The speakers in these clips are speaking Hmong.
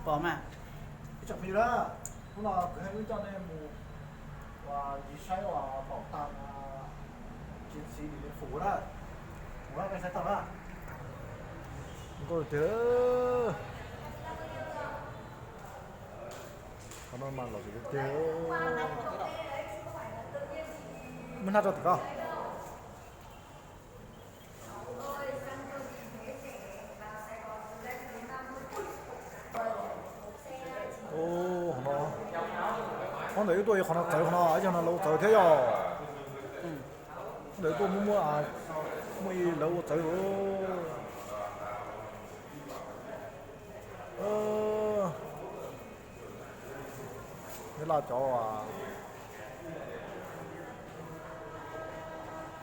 Pom mas, ib tsoom phooj ywg na, hnub no kuv thiaj wb coj nej mus ua ncig saib uas bảo tàng chiến sĩ Điện Biên Phủ na. Mus na, nej saib tau na. Nkauj tiag. Qhov no mas lom zem tiag tiag. Muab hnab tso tim ko. Qhov no, qhov ntawd wb tuaj yog qhov no txawv, qhov no yog no lawv ua txawv thiab yog. Ntawd tuaj muaj muaj, muaj ib lawv ua txawv. Nyob Laj cov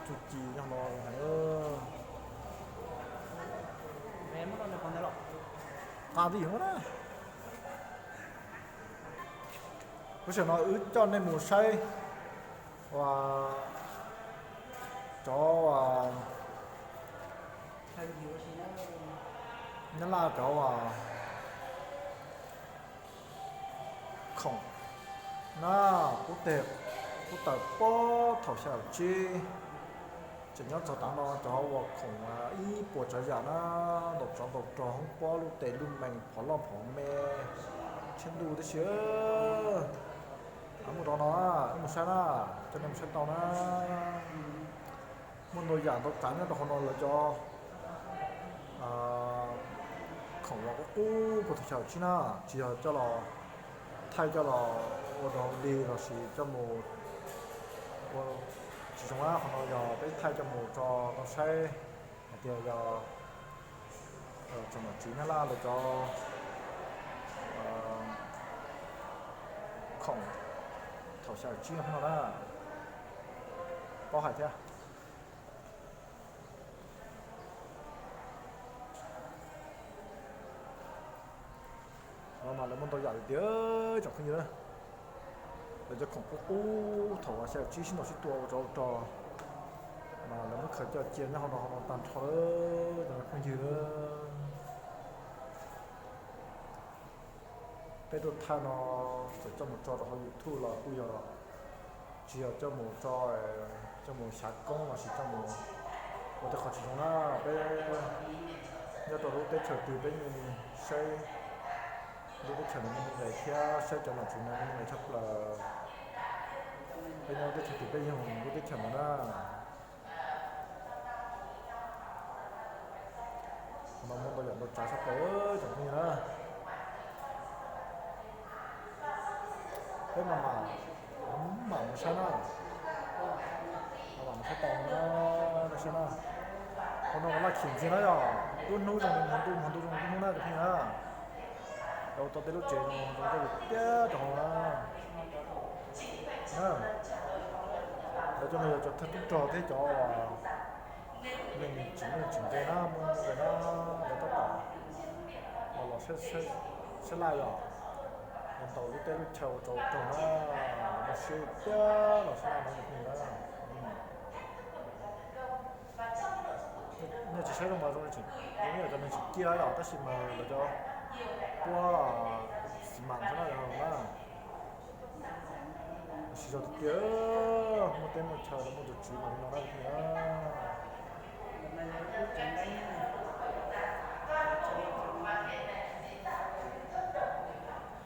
tsuj ci nyob no heev. Nqa twj ywm na. Lub sij hawm no wb coj nej mus saib uas cov Nyab Laj cov uas khoom na, qub teg qub taws pob thaum xya caum tsib. Tseem nyob txog tav no cov uas khoom ib puas tsav yam na, ntaus tsov ntaus rog, hoob pob, lub tes lub mees, phom loj phom me, tshiab ntuj tib si. Muaj rau no, wb mus saib na, coj nej mus saib tau na. Muaj ntau yam ntau tsav nyob rau hauv no lawv cov khoom uas qub qub puag thaum xya caum tsib na, tsis yog coj los thaij coj los ua rau dig lossis coj mus ua tsis zoo na, qhov no yog peb thaij coj mus tso tau saib hais tias yog tsoom nom tswv Nyab Laj lawv cov khoom thaum xya caum tsib no na, paub hais thiab. No mas lawv muaj ntau yam tiag tiag tsoom phooj ywg na. Lawv cov khoom qub qub thaum xya caum tsib sib ntaus sib tua ua tsov ua rog mas lawv muab khaws coj cia nyob hauv no hauv no tag nrho lawm cov phooj ywg na. Peb tuaj thaij no txawm coj mus tso rau hauv YouTube los kuj yog tsis yog coj mus tso, coj mus xyav koob lossis coj mus ua tej qhov tsis zoo na. Peb nyob rau lub teb chaws twg peb yeej saib lub teb chaws ntawd muaj nqis thiab saib cov nom tswv ntawd muaj nqis tshaj plaws. Peb nyob lub teb chaws twg peb yeej lub teb chaws ntawd na. Qhov no muaj ntau yam ntau tsav tshaj plaws cov phooj ywg na. Peb mas mam, mam mus saib na. Mam mus saib tau na, nej saib na. Qhov no laj chim ntxiag na yog lub hnub zoo li hmo ntuj, hmo ntuj zoo li lub hnub na cov phooj ywg na. Lawv ua tau tej lub tsev zoo zoo nkauj tiag tiag rau hauv na. Lawv cov no yog cov thawj tub rog thiab cov uas neeg tsim nuj tsim nqe na, muaj nuj nqe na, lawv tab tom los los sab laj yog los ntaus lub teb lub chaw ua tsov ua rog na, lawv muaj siab tiag los sab laj no cov phooj ywg na. Nej tsis saib zoo mas zoo li tseem, zoo li cov neeg tseem ciaj yom, tab sis mas lawv cov puab xi mas xwb na yog na. Siv zog tiag tiag, muaj teb muaj chaw los muaj tus tswv mas li no na.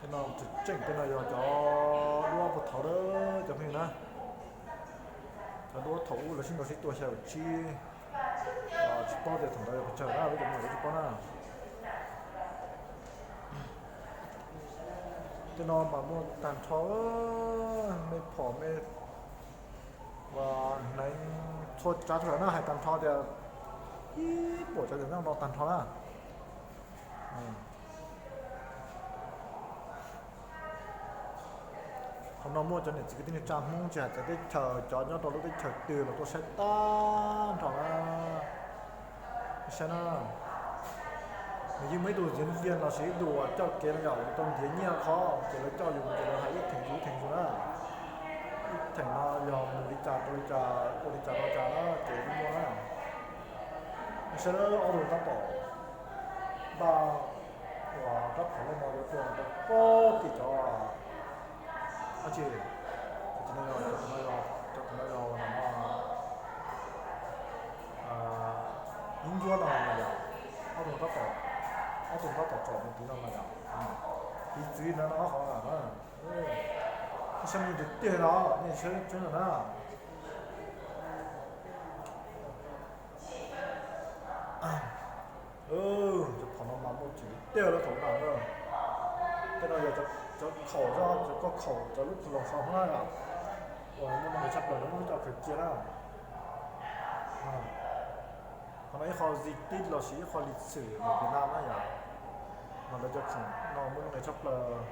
Tej no tseem tseem tej no yog cov duab puag thaum ub cov phooj ywg na. Cov duab thaum ub lawv sib ntaus sib tua xya caum tsib, tsis paub tias thaum ntawd yog pes tsawg na, peb cov me nyuam tsis paub na. Tej no mas muaj tag nrho, me phom me hneev txhua tsav txhua yam na, hais tag nrho tias ib puas tsav yam nyob no tag nrho na. Qhov no muaj cov niam txiv kwv tij neej tsa Hmoob tsis hais txawv teb chaws, cov nyob rau lub teb chaws twg los tuaj saib tag nrho na. Saib na, nws yeej muaj ib tug diễn viên lossis ib tug uas coj kev no yom, yus tau ntiav nyiaj qhov ces lawv coj yus ces lawv hais ib theem yus ib theem yus na. Ib theem no yog mus li cas rau li cas, ua li cas rau li cas na, ces yeej muaj na. Saib ob tug tab tom npaj ua Rab phom loj no yuav tuaj rau pem tim cov, dab tsi, cov tus no yog, cov tus no yog, cov tus no yog ib ntsuab no mas yog, ob tug tab tom, ob tug tab tom tsom mus tim no mas yog, tiv txwv ntawd no qhov na. Nej saib me ntsis tiag tiag no, nej saib tseeb no na. Cov phom no mas muaj tseem tiag lawm thaum ntawd na. Tej no yog cov khaum, cov koj khaum cov lub phom los so na yom. Uas muaj nuj nqis tshaj plaws lawv muab coj khaws cia na. Qhov no ib qho di tib los sis ib qho lịch sử Việt Nam na yom. Mas lawv cov khoom no muaj nuj nqis tshaj plaws,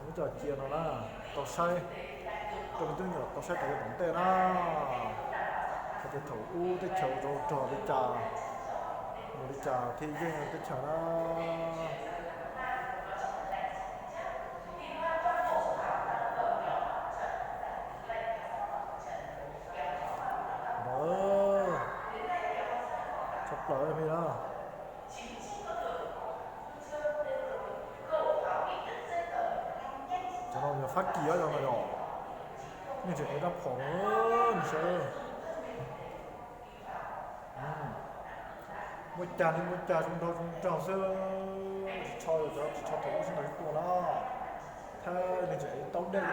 muab coj cia no na, tau saib, rau me tub me nyuam tau saib tau yav tom ntej na, hais tias thaum ub teb chaws rau rog li cas, mus li cas thiaj yeej teb chaws na. Ntawd tshaj plaws li na. Cov no yog Fab Kis os, cov no yog, nej tseem ev rab phom no, nej saib. Muaj cag li muaj cag, zoo nraug zoo nraug xwb. Tsis tshua, cov tsis tshua thaum ub sib ntaus sib tua na, thiab nej tseem ev taub dej na.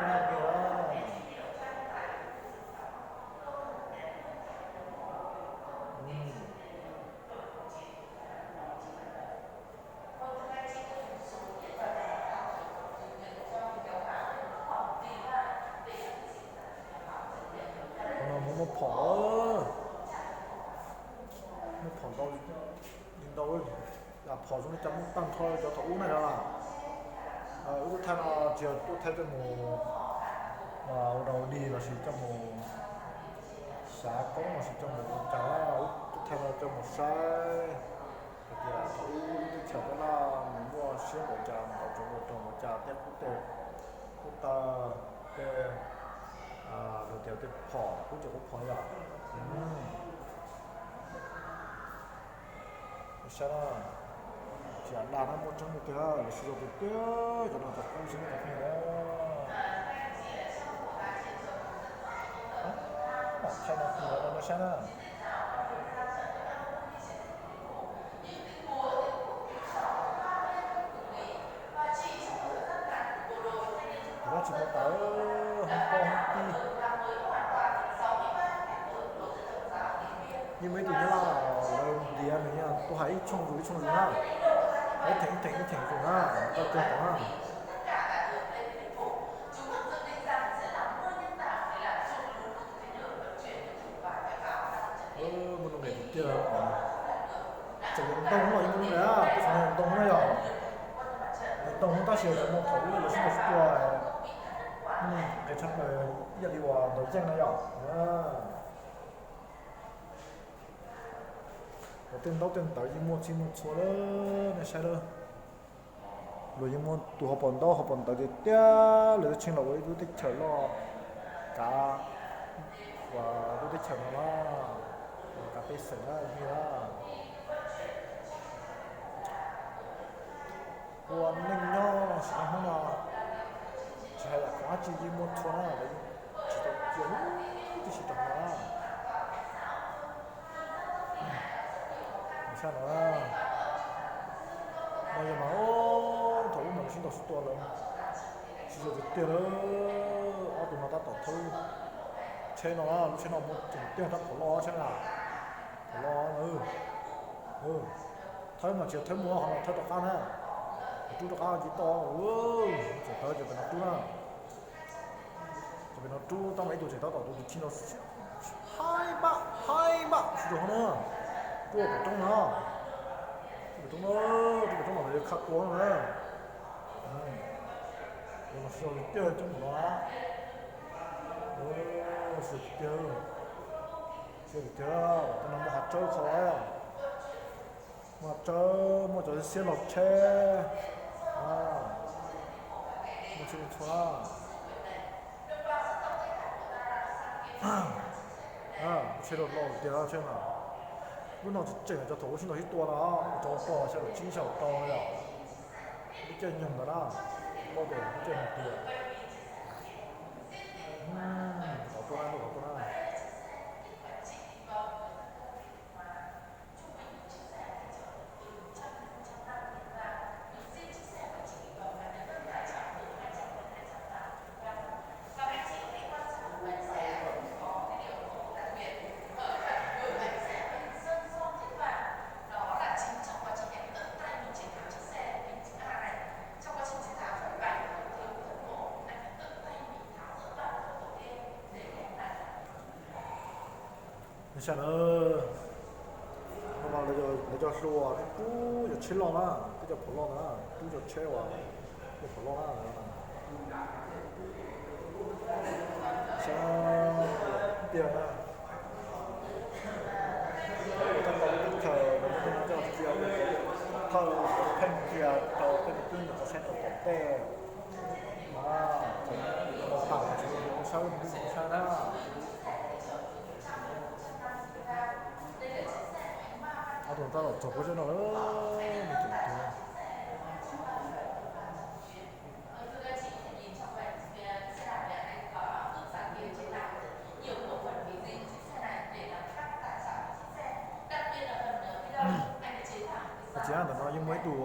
Qhov no muaj phom, muaj phom ntau li ntau, yam phom zoo li cas muaj tag nrho cov thaum ub na yom. Wb tuaj thaij no tsis yog tuaj thaij coj mus ua dog dig los sis coj mus xyav koob los sis coj mus ua cas, wb tuaj thaij no coj mus saib hais tias thaum ub lub teb chaws Nyab Laj nws muaj siab npaum cas, nws tau tsoom ua rog npaum cas, tej qub tej, qub taw, tej, luag tias tej phom, qub ceg qub phom yom. Saib na, tsis yam dag na, muaj tseeb tiag tiag, lawv sib zog tiag tiag, cov no cov qub xwb nej cov phooj ywg na. Mam thaij no tus no rau nej saib na. Tus no tsis muaj tawv, hoob pob hoob tib. Yeej muaj ib tug Nyab Laj lawv ntiav nws tuaj hais ib tshooj zus ib tshooj zus na, ib theem ib theem ib theem zus na, tau kawg tau na. Muaj nuj nqis tiag tiag. Tseem yuav ntoo los yeej muaj nuj nqis, tej zaum ntoo na yom. Ntoo tab sis tseem muaj thaum ub lawv sib ntaus sib tua, nqis tshaj plaws ib yam li uas ntaus yeej na yom. Tej ntaub tej ntawv yeej muaj txhij muaj txhua lawm, nej saib lawm. Luag yeej muaj tus hauv paus ntaub hauv paus ntawv tiag tiag, lawv twb tsheej los ua ib lub teb chaws loj, kav, ua lub teb chaws no na, ua kav pej xeem na, ua neej nyob sim neej Hmoob no, tsis hais yam khoom dab tsi yeej muaj txhua na, lawv yeej tsis tau cia lub tib si rau hauv no na. Sab no, no yog mas, thaum ub mas lawv sib ntaus sib tua lawm, sib zog tiag tiag lawm. Ob tug no tab tom thawb lub tsheb no, lub tsheb no muaj tseem tiag rab phom loj tsheb na, phom loj na. Thawb mas tsis yog thawb muaj qhov no, thawb rov qab na, rub rov qab ci toj, tseem tawv ces pem no rub na. Ces pem no rub tab mas ib tug tseem tab tom tus tus chij no, haib npaj haib npaj sib rau hauv na, rub pem roob no, rub pem roob no, rub pem roob no lawv yuav khaj tua na. Sib zog tiag coob mus no, sib zog tiag, sib zog tiag, tej no muaj hav tsawb kho, muaj hav tsawb, muaj cov xiab laug tsheb, muaj tsheb txhua. Tsheb laug laug tiag tsheb no. Lub no tseem tseem cov thaum ub sib ntaus sib tua no, cov ua pog xya caum tsib xya caum rau yom. Lub caij nyoog ntawd na, lub caij nyoog tiag. Qhov tuaj na, qhov tuaj na. Saib na, hnub no lawv cov hluas twb rub cov tsheb loj na, twb cov phom loj na, twb cov tsheb uas cov phom loj na. Saib tiag na. Tab tom lub teb chaws no coj cia thawj pheej cia rau tej me tub me nyuam saib tau tom tej. Tam tseem saib lub mus saib na. Ob tug tab tom txog pob zeb no lawm, me tub. Tsis, ntawm no yeej muaj ib tug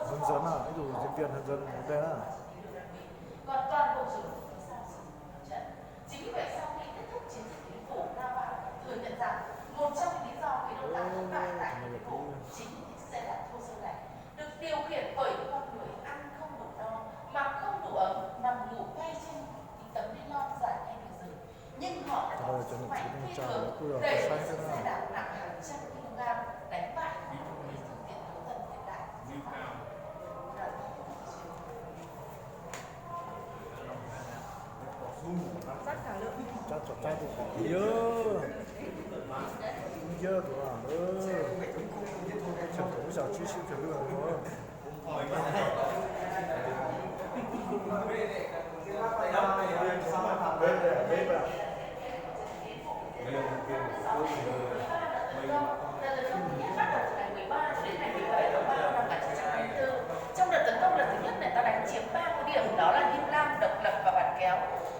hướng dẫn na, ib tug diễn viên hướng dẫn dej na. Chính vì vậy, sau khi kết thúc chiến dịch, chính phủ Lao Bảo thừa nhận rằng một trong những lý do khiến ông ta thất bại tại Điện Biên Phủ chính là những chiếc xe đạp thô sơ này được điều khiển bởi những con người ăn không đủ no, mặc không đủ ấm, nằm ngủ ngay trên những tấm ly lông dài hai mét rưỡi. Nhưng họ lại có sức mạnh phi thường đẩy chiếc xe đạp nặng hàng trăm kg đánh bại khối lượng khí phương tiện đấu tranh hiện đại. Cov txog caij tus qhov yog yog tus, teb chaws thaum lub xyoo tsib sib tsawg lub. Đợt tấn công thứ nhất bắt đầu từ ngày mười ba cho đến ngày mười bảy tháng ba năm một ngàn chín trăm tám mươi tư. Trong đợt tấn công lần thứ nhất này, ta đánh chiếm ba cứ điểm, đó là Him Lam, Độc Lập và Bản Kéo.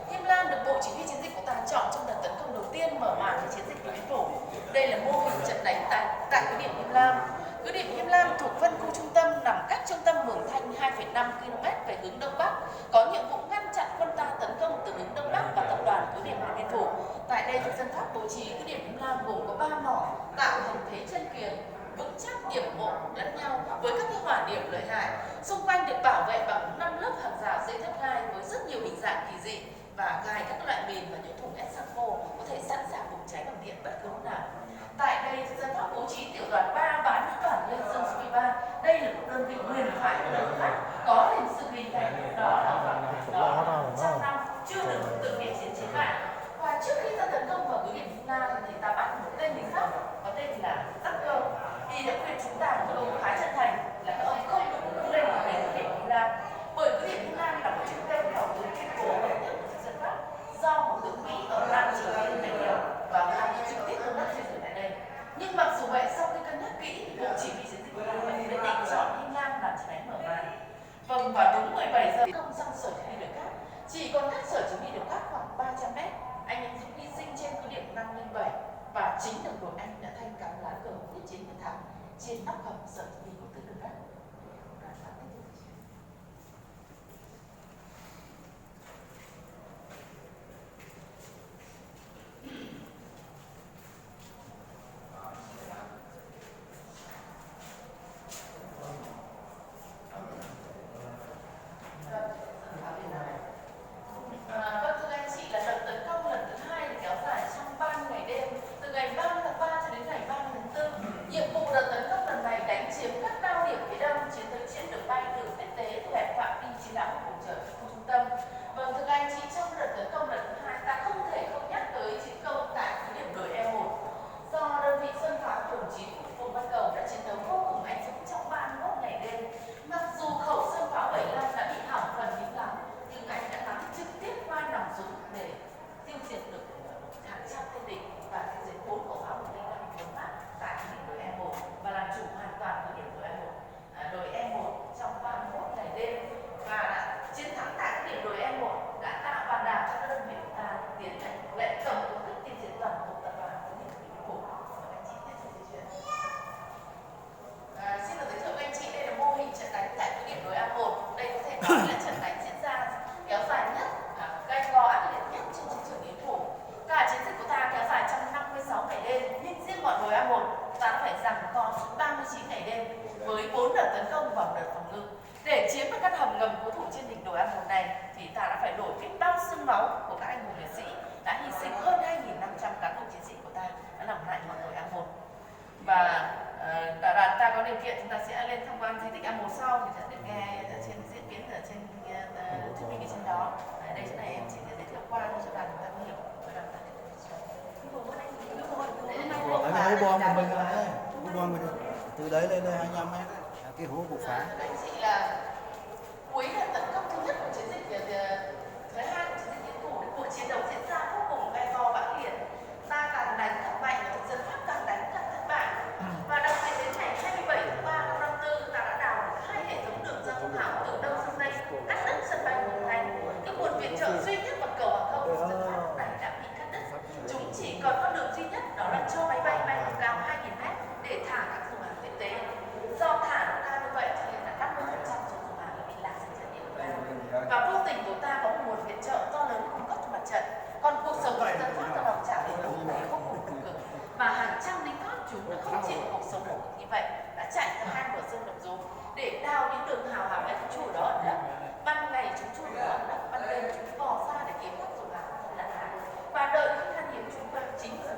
Him Lam được Bộ Chỉ huy Chiến dịch của ta chọn trong đợt tấn công đầu tiên mở màn cho chiến dịch Điện Biên Phủ. Đây là mô hình trận đánh tại, tại cứ điểm Him Lam. Cứ điểm Him Lam thuộc phân khu trung tâm, nằm cách trung tâm Mường Thanh hai phẩy năm ki lô mét về hướng đông bắc, có nhiệm vụ ngăn chặn quân ta tấn công từ hướng đông bắc và tập đoàn cứ điểm Điện Biên Phủ. Tại đây, thì dân pháp bố trí cứ điểm Him Lam gồm có ba mỏ tạo thành thế chân kiềng, vững chắc, yểm hộ lẫn nhau với các cái hỏa điểm lợi hại. Xung quanh được bảo vệ bằng năm lớp hàng rào dây thép gai với rất nhiều hình dạng kỳ dị và gài các loại mìn và những thùng ép sặc khô có thể sẵn sàng bùng cháy bằng điện bất cứ lúc nào. Tại đây, dân pháp bố trí tiểu đoàn ba bán lữ đoàn Lê Dương số mười ba. Đây là một đơn vị huyền thoại của nước Pháp, có lịch sử hình thành, đó là khoảng, đó là một trăm năm, chưa từng, từng biết chiến, chiến bại. Và trước khi ta tấn công vào cứ điểm Him Lam thì ta bắt một tên lính Pháp có tên là Tắc Cơ. Y đã khuyên chúng ta thủ đô Thái Chân Thành là các ông không được đứng lên để cứ điểm Him Lam, bởi cứ điểm Him Lam là một trung tâm phòng thủ kiên cố bậc nhất của thực dân Pháp, do một tướng Mỹ ở Nam Triều Tiên thành lập và Nga trực tiếp công tác xây dựng tại đây. Nhưng mặc dù vậy, sau khi cân nhắc kỹ, Bộ Chỉ huy Chiến dịch Him Lam quyết định chọn Him Lam làm trận đánh mở màn. Vâng, vào đúng mười bảy giờ, công sang sở chỉ huy nội các, chỉ còn cách sở chỉ huy nội các khoảng ba trăm mét. Anh anh dũng hy sinh trên cứ điểm năm linh bảy và chính đồng đội anh đã thanh cắm lá cờ quyết chiến quyết thắng trên nóc hầm sở chỉ huy bộ tư lệnh Đắk Lắk. Và tiếp tục. Vâng, thưa anh chị, là đợt tấn công lần thứ hai thì kéo dài trong ba mươi ngày đêm, từ ngày ba mươi tháng ba cho đến ngày ba mươi tháng tư. Nhiệm vụ đợt tấn công lần này đánh chiếm các Thì ta đã phải đổi biết bao xương máu của các anh hùng liệt sĩ đã hy sinh hơn hai nghìn năm trăm cán bộ chiến sĩ của ta đã nằm lại ngọn đồi An Một. Và ờ, đã, đã, ta có điều kiện chúng ta sẽ lên tham quan di tích An Một sau thì sẽ được nghe ở trên diễn biến ở trên ờ, thuyết minh ở trên đó. Đấy, đây, chỗ này em chỉ giới thiệu qua thôi cho đoàn chúng ta có hiểu. Cho đoàn chúng ta Ủa, anh hố bom của mình rồi đấy. Hố bom mình từ đấy lên đây hai mươi lăm mét đấy. Cái hố của Pháp. Anh chị là Cuối đợt tấn công thứ nhất của chiến dịch, ờ, thứ hai của chiến dịch Điện Phủ, cuộc chiến đấu diễn ra vô cùng gay go và ác liệt. Ta càng đánh càng mạnh, và thực dân Pháp càng đánh càng thất bại. Và đặc biệt đến ngày hai mươi bảy tháng ba năm năm tư, ta đã đào được hai hệ thống đường giao thông hào từ Đông sang Tây, cắt đứt sân bay Mường Thanh, cái nguồn viện trợ duy nhất mà cầu hàng không của thực dân Pháp lúc này đã bị cắt đứt. Chúng chỉ còn con đường duy nhất, đó là cho máy bay bay độ cao hai nghìn mét để thả các tàu hàng tiếp tế. Do thả nó cao như vậy cho nên là năm mươi phần trăm số tàu hàng bị lạc trên trận địa của ta. Và vô tình của ta có một nguồn viện trợ to lớn cung cấp cho mặt trận. Còn cuộc sống của dân Pháp ta đọc trả đến quốc tế vô cùng khổ cực. Và hàng trăm lính Pháp chúng đã không chịu cuộc sống khổ cực như vậy, đã chạy qua hai bờ sông Đồng Dô để đào những đường hào hào ấy, chúng chui đó ẩn nấp. Ban ngày chúng chui đó ẩn nấp, ban đêm chúng bò ra để kiếm các tàu hàng không lặn lội. Và đợi khi khan hiếm chúng mang chính sự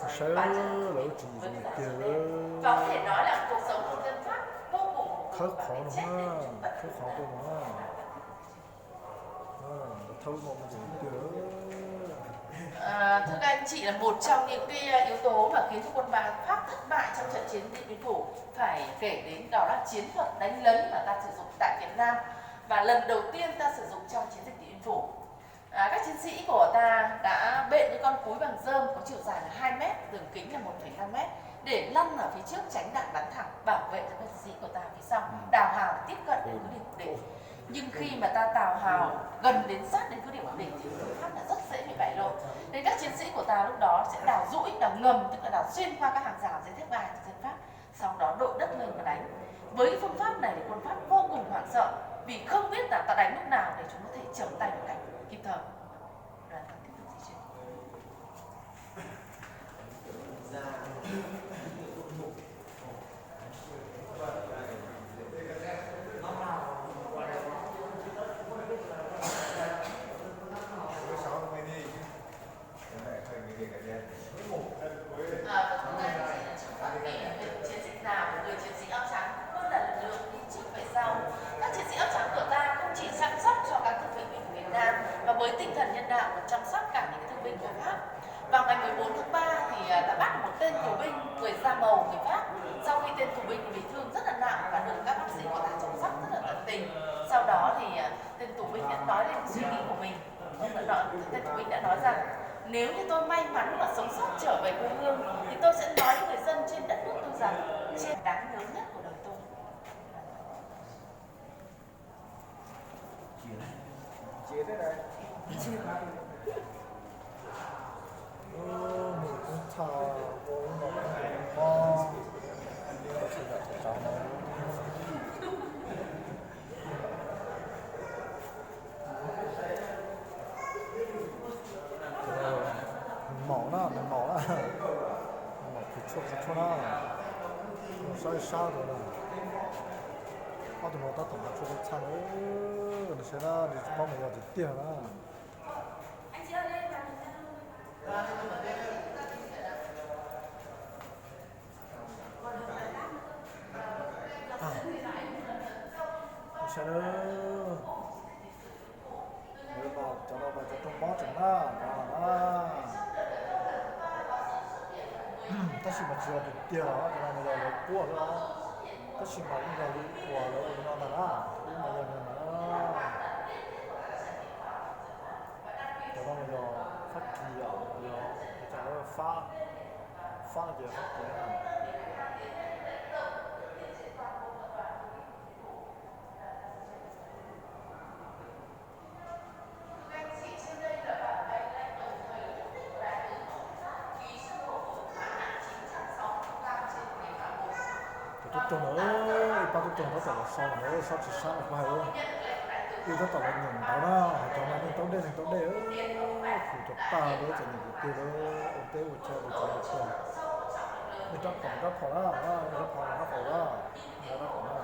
Sawv lawv tsis yus tiag. Và có thể nói là cuộc sống của dân Pháp vô cùng khốn khổ và phải chết để chúng bắt khốn khổ. Thưa các anh chị, là một trong những cái ờ, yếu tố mà khiến cho quân Pháp thất bại trong trận chiến Điện Biên Phủ phải kể đến đó là chiến thuật đánh lấn mà ta sử dụng tại Việt Nam và lần đầu tiên ta sử dụng trong chiến dịch Điện Biên Phủ. À, các chiến sĩ của ta đã bện những con cối bằng rơm có chiều dài là hai mét, đường kính là một phẩy năm mét để lăn ở phía trước tránh đạn bắn thẳng, bảo vệ cho các chiến sĩ của ta phía sau đào hào tiếp cận đến cái điểm ổn định. Nhưng khi mà ta đào hào gần đến sát đến cứ điểm ổn định thì phương pháp là rất dễ bị bại lộ. Nên các chiến sĩ của ta lúc đó sẽ đào dũi, đào ngầm, tức là đào xuyên qua các hàng rào dây thép gai của dân Pháp, sau đó đội đất lên và đánh. Với phương pháp này thì quân Pháp vô cùng hoảng sợ vì không biết là ta đánh lúc nào để chúng có thể trở tay một cách kịp thời. Đoàn ta tiếp tục di chuyển. Chiến dịch nào của người chiến sĩ áo trắng luôn là lực lượng đi trước về sau. Các chiến sĩ áo trắng của ta không chỉ chăm sóc cho các thương binh binh của Việt Nam mà với tinh thần nhân đạo còn chăm sóc cả những thương binh của Pháp. Vào ngày mười bốn tháng ba thì à, đã bắt một tên tù binh người da màu người Pháp. Sau khi tên tù binh bị thương rất là nặng và được các bác sĩ của ta chăm sóc rất là tận tình, sau đó thì à, tên tù binh đã nói lên suy nghĩ của mình. Ông đã nói, tên tù binh đã nói rằng nếu như tôi may mắn mà sống sót trở về quê hương thì tôi sẽ nói với người dân trên đất nước tôi rằng trên đáng nhớ nhất của đời tôi. Maum na, maum na, maum qhwv tshuaj qhwv tshuaj na, sab sab rau na. Ob tug no tab tom nqa tshuaj txhaj na, nws saib na, nws tsis paub mus yog tiag tiag na. Saib na, cov no mas cov raug mob tseem na, no na. Tab sis mas tsis yog tiag tiag os, cov no mas yog lawv quaj xwb os. Tab sis mas yeej yog lawv ua, lawv ua li no ntag na, lub mas yog li no ntag na. Cov no mas yog Fab Kis os, yog cov Fab, Fab no ces yog Fab Kis na. Cov tub rog na, ib pab tub rog tab tom los so lawm, sab tsis sab los kuj hais, wb tab tom los nyeem ntawv na, hais cov no neeg taub dej neeg taub dej, khwv rau tag lawm, txom nyem tiag tiag lawm, ua teb ua chaw ua tsev ua tag. Nej rab phom rab phom na, nej rab phom rab phom na, nej rab phom na.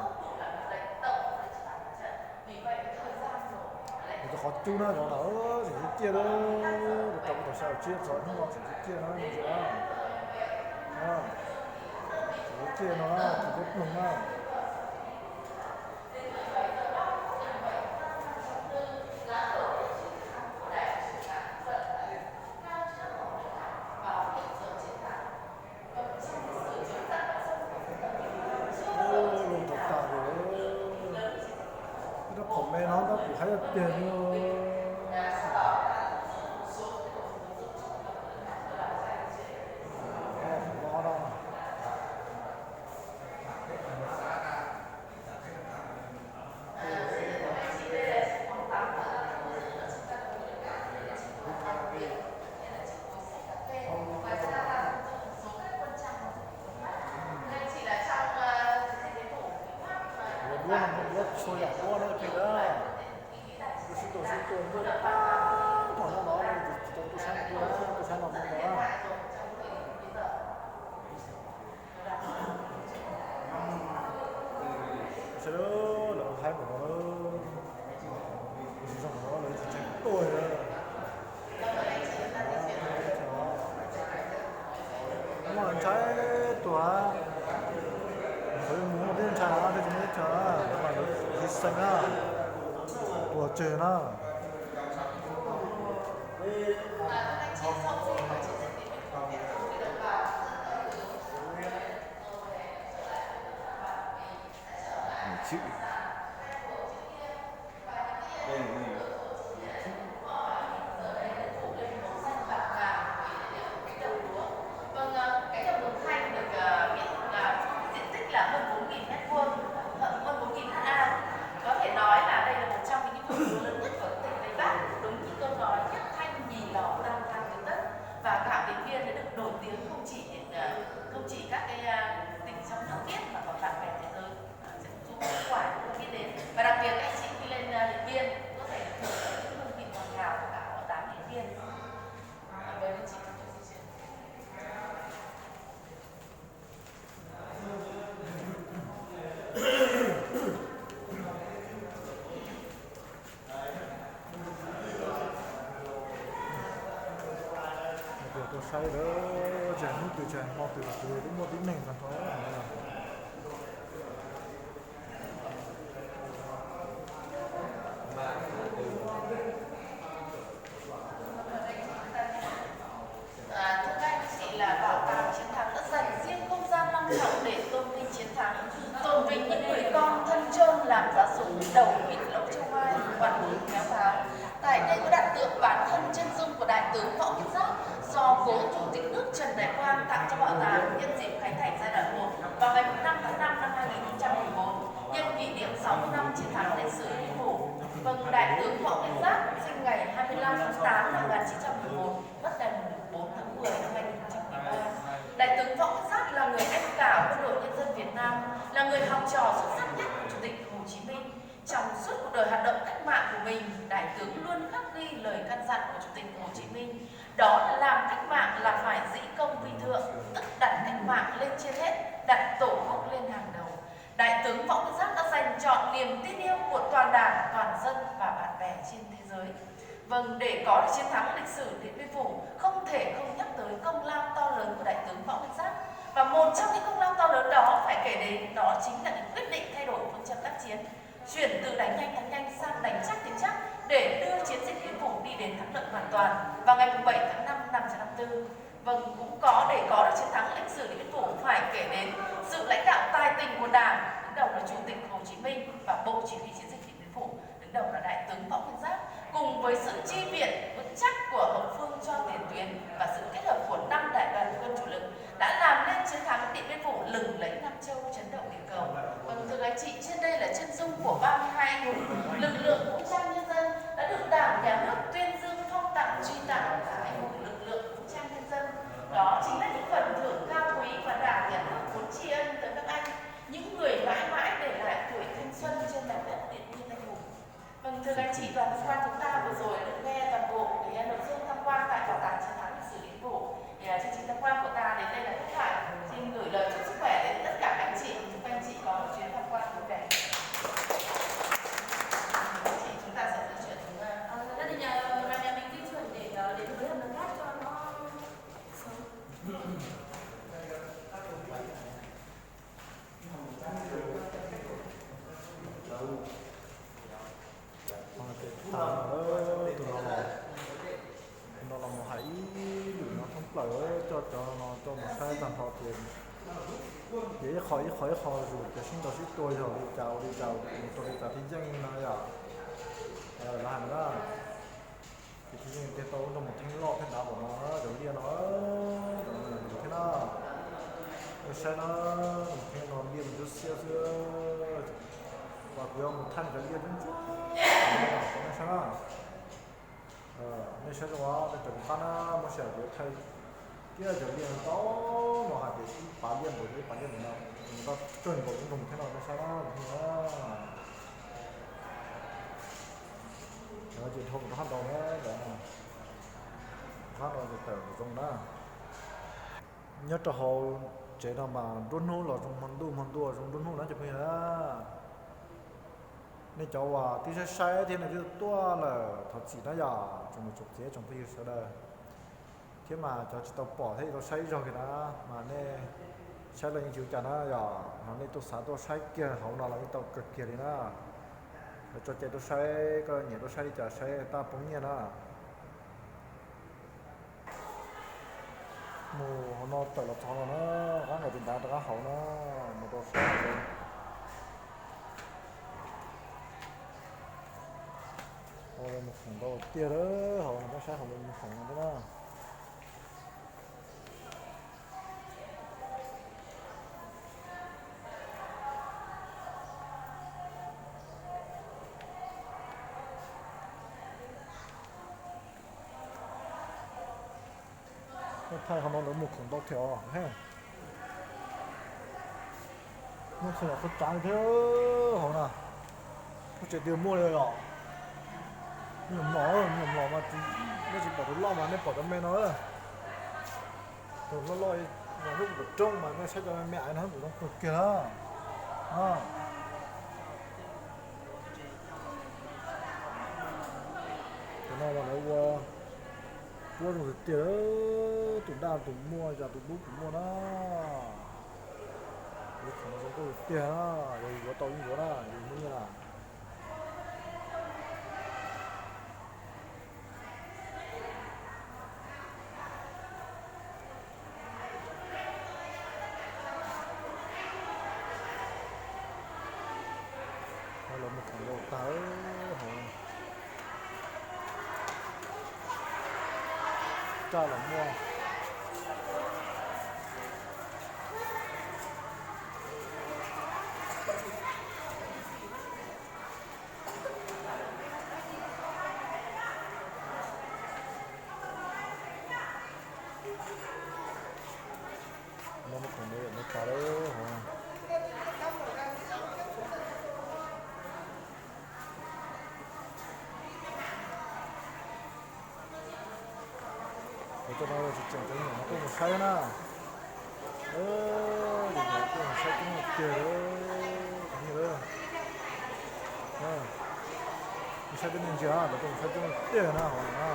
Nws tus Qhov cub na, cov no tseem ciaj ciaj na, rau kuv tau xyaum tsiab txog hnub no tseem ciaj ciaj na, tseem ciaj no, tseem ciaj no, tseem ciaj ploog na. Ub, lug tau tas lawm. Ib rab phom me no tab kuv hais tiag tiag li. Ua duab no muaj duab txhua yam duab na peb na. Sib tua sib tua ntuj tag nrho no, tsis tau tuaj saib no tuaj na, tuaj saib no tuaj na. Sawv daws, lawv haib npaum no, lawv tsis zoo no lawv tsis tseem tuaj li. Muaj ntshai tuag, qhov mus muaj tib ntshai no, tib ntshai, lawv xeem na, tuag tseg na. Vâng, ờ, cánh đồng Đồng Thanh được, ờ, biết là diện tích là hơn bốn nghìn mét vuông, hơn bốn nghìn ha. Có thể nói là đây là một trong những cái vườn chuối lớn nhất ở tỉnh Tây Bắc, đúng như câu nói nhất thanh nhì lò tam thang tứ tấc. Và gạo Điện Biên đã được nổi tiếng không chỉ, ờ, không chỉ các cái, ờ, tỉnh trong nước biết mà còn bạn bè thế giới. Ờ, sẽ dùng kết quả cũng được biết đến. Và đặc biệt các anh chị khi lên, ờ, Điện Biên có thể thưởng thức những hương vị ngọt ngào của gạo lò tám Điện Biên. Ờ, mời anh chị. Tuaj saib lawm, tseem hnub twg tseem hmo twg los twb muaj tib neeg tag nrho. À, thưa các anh chị, là bảo tàng chiến thắng đã dành riêng không gian long trọng để tôn vinh chiến thắng, tôn vinh những người con thân chôn làm giáo dục đầu bịt lỗ châu mai, quản lý kéo vào. Tại đây có đại tượng bản thân chân dung của Đại tướng Võ Nguyên Giáp do Cố Chủ tịch nước Trần Đại Quang tặng cho bảo tàng nhân dịp khánh thành giai đoạn một vào ngày mùng năm tháng năm năm hai nghìn không trăm mười bốn, nhân kỷ niệm sáu mươi năm chiến thắng lịch sử Điện Biên Phủ. Vâng, Đại tướng Võ Nguyên Giáp sinh ngày hai mươi lăm tháng tám năm một ngàn chín trăm mười một, mất ngày mùng bốn tháng mười năm hai nghìn không trăm mười ba. Đại tướng Võ Nguyên Giáp là người anh cả quân đội nhân dân Việt Nam, là người học trò xuất sắc nhất của Chủ tịch Hồ Chí Minh. Trong suốt cuộc đời hoạt động cách mạng của mình, Đại tướng luôn khắc ghi lời căn dặn của Chủ tịch Hồ Chí Minh, đó là làm cách mạng là phải dĩ công vi thượng, tức đặt cách mạng lên trên hết, đặt Tổ quốc lên hàng đầu. Đại tướng Võ Nguyên Giáp đã dành chọn niềm tin yêu của toàn Đảng, toàn dân và bạn bè trên thế giới. Vâng, để có được chiến thắng lịch sử Điện Biên Phủ, không thể không nhắc tới công lao to lớn của Đại tướng Võ Nguyên Giáp. Và một trong những công lao to lớn đó phải kể đến, đó chính là những quyết định thay đổi phương châm tác chiến, chuyển từ đánh nhanh thắng nhanh sang đánh chắc tiến chắc để đưa chiến dịch Điện Biên Phủ đi đến thắng lợi hoàn toàn vào ngày mùng bảy tháng năm năm một ngàn chín trăm năm mươi tư. Vâng, cũng có, để có được chiến thắng lịch sử Điện Biên Phủ phải kể đến sự lãnh đạo tài tình của Đảng, đứng đầu là Chủ tịch Hồ Chí Minh và Bộ Chỉ huy Chiến dịch Điện Biên Phủ, đứng đầu là Đại tướng Võ Nguyên Giáp, cùng với sự chi viện vững chắc của hậu phương cho tiền tuyến và sự kết hợp của năm đại đoàn quân chủ lực đã làm nên chiến thắng Điện Biên Phủ lừng lẫy Nam Châu, chấn động địa cầu. Vâng, thưa các anh chị, trên đây là chân dung của ba mươi hai anh hùng lực lượng vũ trang nhân dân đã được Đảng, Nhà nước tuyên dương, phong tặng, truy tặng là anh hùng lực lượng vũ trang nhân dân. Đó chính là những phần thưởng cao quý mà Đảng, Nhà nước muốn tri ân tới các anh, những người mãi mãi để lại tuổi thanh xuân trên mảnh đất Điện Biên anh hùng. Vâng, thưa các anh chị, đoàn tham quan chúng ta vừa rồi đã được nghe toàn Cov no coj mus saib tag nrho ces, ces ib qho ib qho ib qho zus cov sib ntaus sib tua yog li cas ua li cas mus rau li cas thiaj yeej no yom. Lawv hais na, ces thiaj yeej tiag tau lub nroog Mus Theeb loj thiab dav npaum no, cov liaj no, cov no thiab na. Nej saib na, Mus Theeb no liaj ntsuab xiab xwb. Mas kuv yuav mus thaij cov liaj ntsuab ntsuab, nej saib na. Nej saib zoo, nej raws kuv qab na, muaj sij hawm kuv yuav thaij kiag cov liaj ntau no hais tias ib pas liaj npaum no ib pas liaj npaum no, nws tau kawg nkaus lub nroog thiab no nej saib na. Cov no ces dhau rov qab ntau na, cov no rov qab no ces tawm zoo na. Nyob rau hauv tsev no mas nruab hnub los zoo hmo ntuj, hmo ntuj zoo nruab hnub na cov phooj ywg na. Nej cov uas twb saib saib thiab nej twb tuaj lawm thov txim na yom, tsoom niam tsoom txiv tsoom phooj ywg sawv daws. Thiab mas cov tsis tau pom thiab tsis tau saib ib zaug kiag na, mas nej saib los yeej tsis ua cas na yom, no nej tuaj xav tuaj saib kiag hauv no los yeej tau kawg kiag li na. Lawv tso cai tuaj saib, koj nyiam tuaj saib li cas saib tau poob nyiaj na. Mus hauv no tawm los txog no na, rov qab nqes tus ntav rov qab hauv na, mus rau sab hauv. Mus khoom ntau tiag lawm hauv no, peb saib hauv mus khoom no thiab na. Thaij hauv no lawv mus khoom ntau thiab os. Muaj txhua yam txhua tsav thiab hauv na. Kuv tseem tias muaj li os. Me nyuam mlom, me nyuam mlom mas nej tsis pom tus loj mas nej pom cov me no. Tus loj loj, lub kuv roob mas nej saib cov me me aiv no kuv zoo kawg kiag na. Cov no mas lawv ua puab zoo tiag tiag, tus daj tus muaj yam tus dub kuv muaj na. Lub khoom no zoo nkauj tiag tiag na, yog yuav tau yeej yuav na, yus muaj nyiaj na. Los mus khoom ntau tag hauv. Raj los muaj. No mus khoom ntau yam ntau tas lawm hauv. Cov no tseem tseem cov me nyuam no tuaj mus saib na. Cov me nyuam tuaj mus saib coob tiag li. Cov me nyuam, saib peb nej ntsia, lawv tuaj mus saib coob tiag na hauv no na.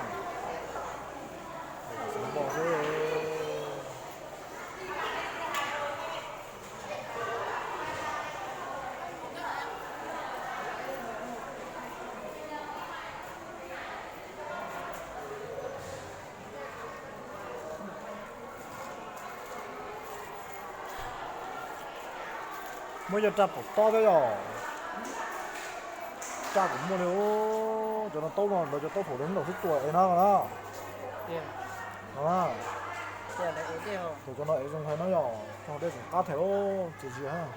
Xov npoj xwb. Muab cov raj pom tob thiab yom. Raj kuv muaj li, cov no taub no lawv cov taub phaum lawv ntaus xwb tua ev na no na. Tus cov no ev zoo heev no yom, coj dej tseem qab thiab, txias zias.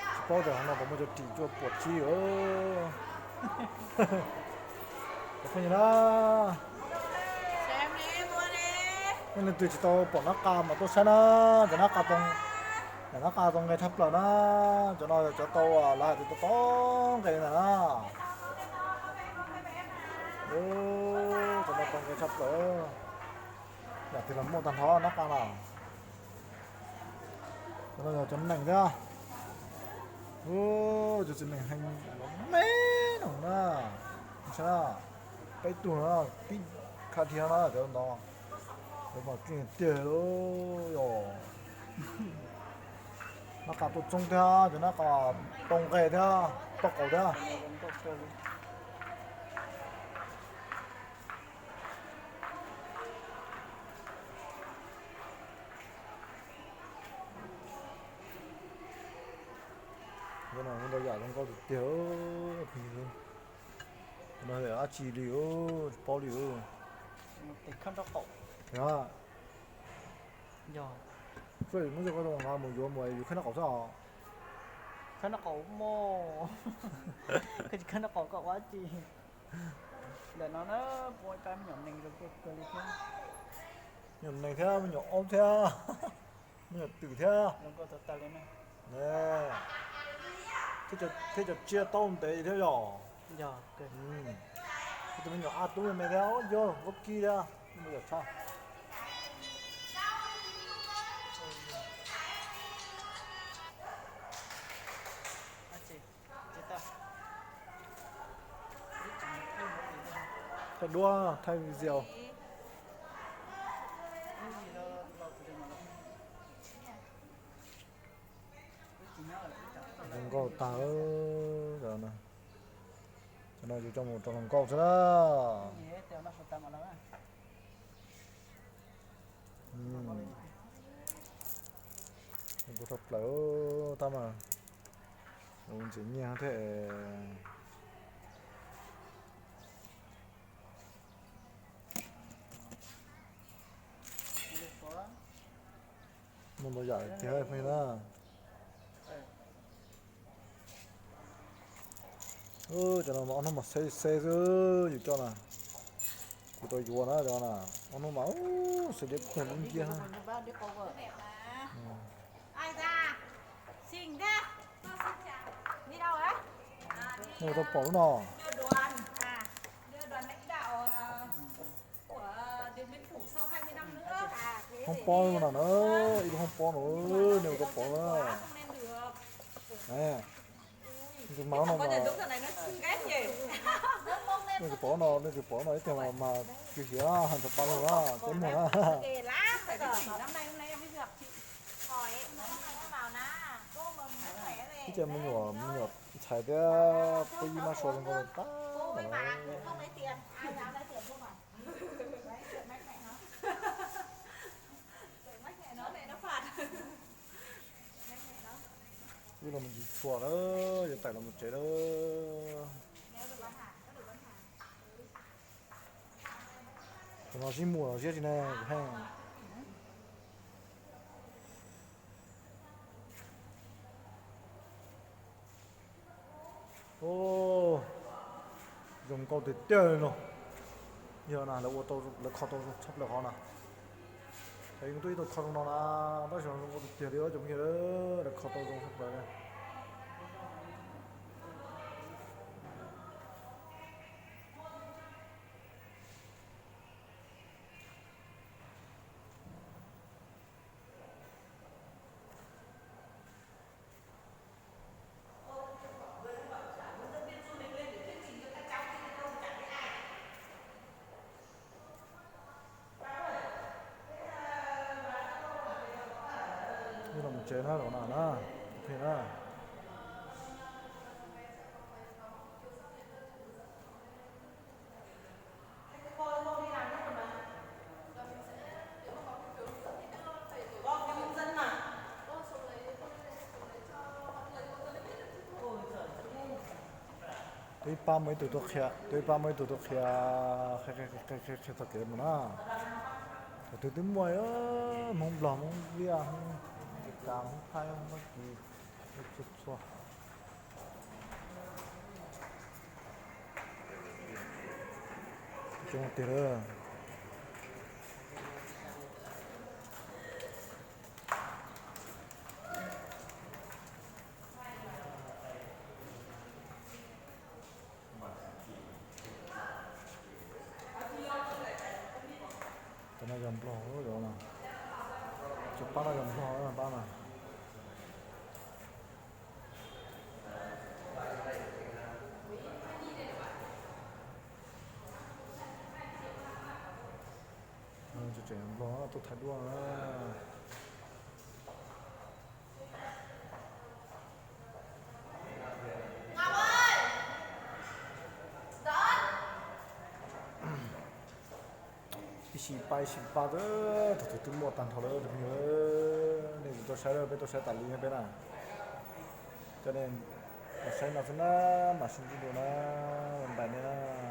Tsis paub tias hauv no puas muaj cov ris cua puam tsib. Cov phooj ywg na, nej leej twg tsis tau pom nab qa mas tuaj saib na, cov nab qa tau, cov nab qa tau nqe tshaj plaws na, cov no cov tau lawv hais tias tau tau nqe ntag na. Cov no tau nqe tshaj plaws, yam twg los muaj tag nrho nab qa na. Cov no yog cov nees thiab. Cov txiv nees heev los me no na. Saib na, peb tug no tib kha dhia na cov ntawd. Cov mas keej tiag li yom. Nab qa tuaj txoob thiab, cov nab qa tau nqe thiab, tau qaum thiab. Ntau yam zoo nkauj tiag tiag. No dab tsi li, tsis paub li. Yog, muab cov koj zoo nqa mus yuav mus yus khawb nab qaum xwb os. Khawb nab qaum mog. Koj tsis khawb nab qaum koj ua dab tsi? Ntawm no na, pub ib pab me nyuam nees zoo kawg li thiab. Me nyuam nees thiab, me nyuam aub thiab, me nyuam twm thiab. Thiab cov tsiaj taub ntev thiab yog. Tus me nyuam a tub me thiab, yog vaub kib thiab, yam tshaj. Thaij duab, thaij video. Zoo nkauj tag. Cov no yus coj mus rau hluas nkauj xwb na. Kuv rau plaws tab mas ntxim nyiaj thiab. Muaj ntau yam tiag pheej na. Cov no mas ob hnub mas xeb xeb xwb yus coj na. Kuv tau yuav na cov na, ob hnub mas xeb deb kawg lub nciab. Nej tau pom lub no? Hoob pob no na, ib lub hoob pob no, nej tau pom na. Tus maum no, nej tsis pom no, nej tsis pom no ib teg mas, mas kiv hiav ntxhov pa lug na, cov muag na. Ib co me nyuam, me nyuam ntxhais thiab pub ib mab sua zoo nkauj tag. Wb los mus ntsis txhua lawm, yuav tawm los mus tsev lawm. Tus no sib muag los siab tsis ne, kuv heej. Zoo nkauj tiag tiag li no. Yog na lawv ua tau, lawv kho tau zoo tshaj plaws qhov na. Yog tuaj ib tug kho zoo no na, tab sis zoo nkauj tiag tiag li cov phooj ywg, lawv kho tau zoo tshaj plaws li. Wb los mus tsev na, los na na, phem na. Tus ib pab muaj ib tug tuaj qhia, tus ib pab muaj ib tug tuaj qhia, qhia txog kev mus na. Thaum twg twb muaj, Hmoob Nplog, Hmoob Liaj, Hmoob Meskas, Hmoob Thaib, Hmoob Fab Kis, txhua txhua. Coob tiag lawm. Cov no yog Nplog, cov pab no yog Nplog pab na. Tseem Nplog tuaj thaij duab na. Ib sij pab ib sij pab, thaum twg twb muaj tag nrho lawm tus phooj ywg. Nej tsis tau saib, peb tau saib tas li peb na. Coj nej los saib no xwb na, mam sib ntsib dua na, npais nej na.